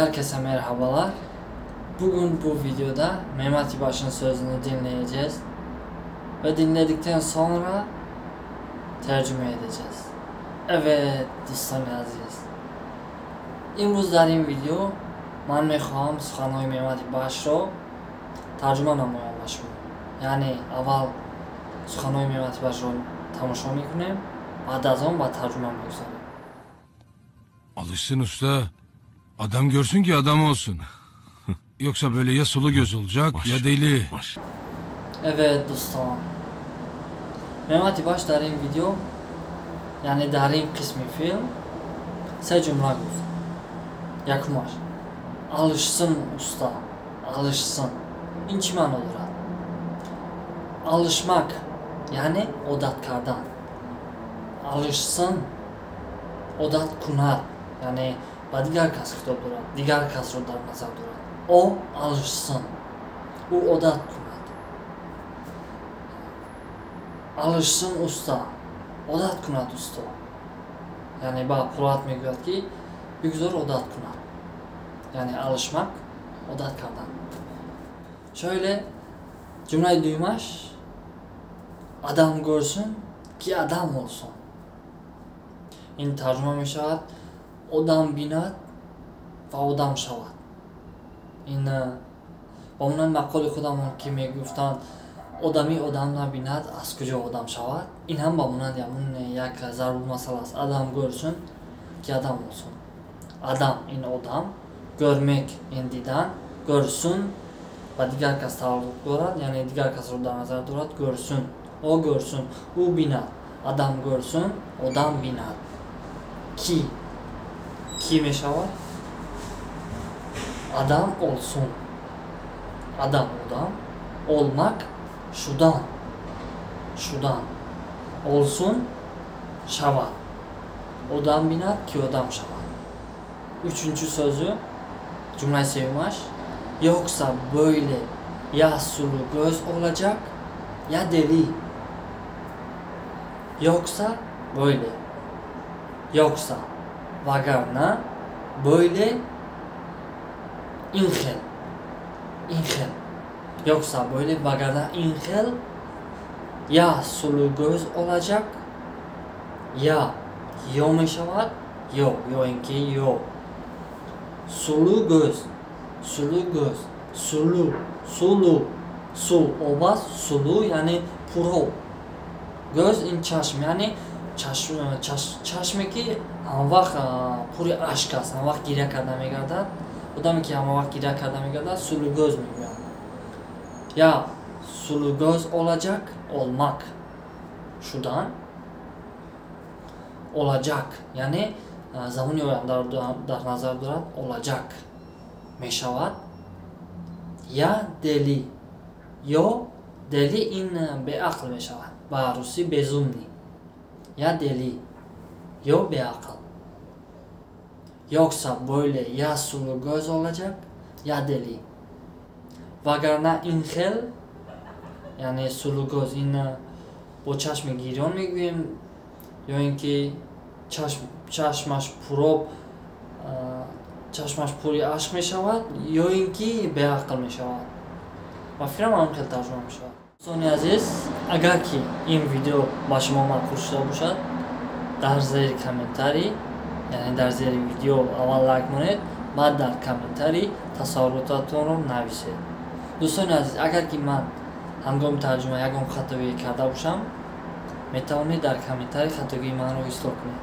Herkese merhabalar. Bugün bu videoda Memati Baş'ın sözünü dinleyeceğiz. Ve dinledikten sonra tercüme edeceğiz. Evet дӯстони азиз. Имрӯз дар ин видео ман мехоҳам суханҳои Мемати Башро тарҷума намоям ба шумо. Яъне аввал суханҳои Мемати Башро тамошо мекунем, баъд аз он ба тарҷума мегузарем. Alışsın usta. Adam görsün ki adam olsun. Yoksa böyle ya sulu göz olacak ya deli. Evet дӯстон. Мемати Баш дар ин видео, яъне дар ин қисми филм се ҷумла гуфт. Якумаш: Alışsın usta, alışsın. Ин чӣ маъно дорад? Alışmak, яъне одат кардан. Alışsın, одат кунад, яъне ба дигар кас хитоб дорад, дигар касро дар назар дорад. О alışsın, ӯ одат кунад. Alışsın usta, одат кунад усто. Яъне ба Пулат мегӯяд, ки бигзор одат кунад. Яъне alışmak, одат кардан. Şöyle ҷумлаи дуюмаш: Adam görsün ki adam olsun. Ин тарҷума мешавад: одам бинад ва одам шавад. Ин ба монанди мақоли худамон, ки мегуфтанд: одамӣ одам набинад, аз куҷо одам шавад. Ин ҳам ба монанди ҳамун як зарбулмасал аст. Adam görsün ki adam olsun. Adam ин одам, görmek ин дидан, görsün ба дигар кас тааллуқ дорад, яъне дигар касро дар назар дорад. Görsün, о görsün, ӯ бинад. Adam görsün, одам бинад. Ki, кӣ мешавад? Adam olsun. Adam одам, olmak шудан, шудан, olsun шавад. Одам бинад, ки одам шавад. Üçüncü sözü, ҷумлаи сеюмаш: Yoksa böyle ya sulu göz olacak ya deli. Yoksa böyle. Yoksa вагарна, böyle инхел. Инхел. Yoksa böyle, вагарна инхел ya sulu göz olacak, я ё мешавад, ё ё ин ки ё sulu göz, sulu göz, sulu, sulu, су об аст, sulu яъне пуроб, göz ин чашм, яъне чашме, ки ҳамавақт пури ашк аст, ҳамавақт гиря карда мегардад. Одаме, ки ҳамавақт гиря карда мегардад, sulu göz мегӯянд. Ya sulu göz olacak, olmak шудан, olacak яъне замони ояндаро дар назар дорад, olacak мешавад, ya deli, ё deli ин беақл мешавад, ба русӣ безумный, ya deli ё беақл. Yoksa böyle ya sulu göz olacak ya deli. Вагарна инхел, яъне sulu göz ин бо чашми гирён мегӯем ё ин ки чашмаш пуроб, чашмаш пури ашк мешавад, ё ин ки беақл мешавад. Ба фикрам, ҳамин хел тарҷума мешавад. Дӯстони азиз, агар ки ин видео ба шумо маъқул шуда бошад, дар зери комментарий, яъне дар зери видео аввал лайк монед, баъд дар комментарий тасаввуротатонро нависед. Дӯстони азиз, агар ки ман ҳангоми тарҷума ягон хатогӣ карда бошам, метавонед дар комментарий хатогии манро ислоҳ кунед.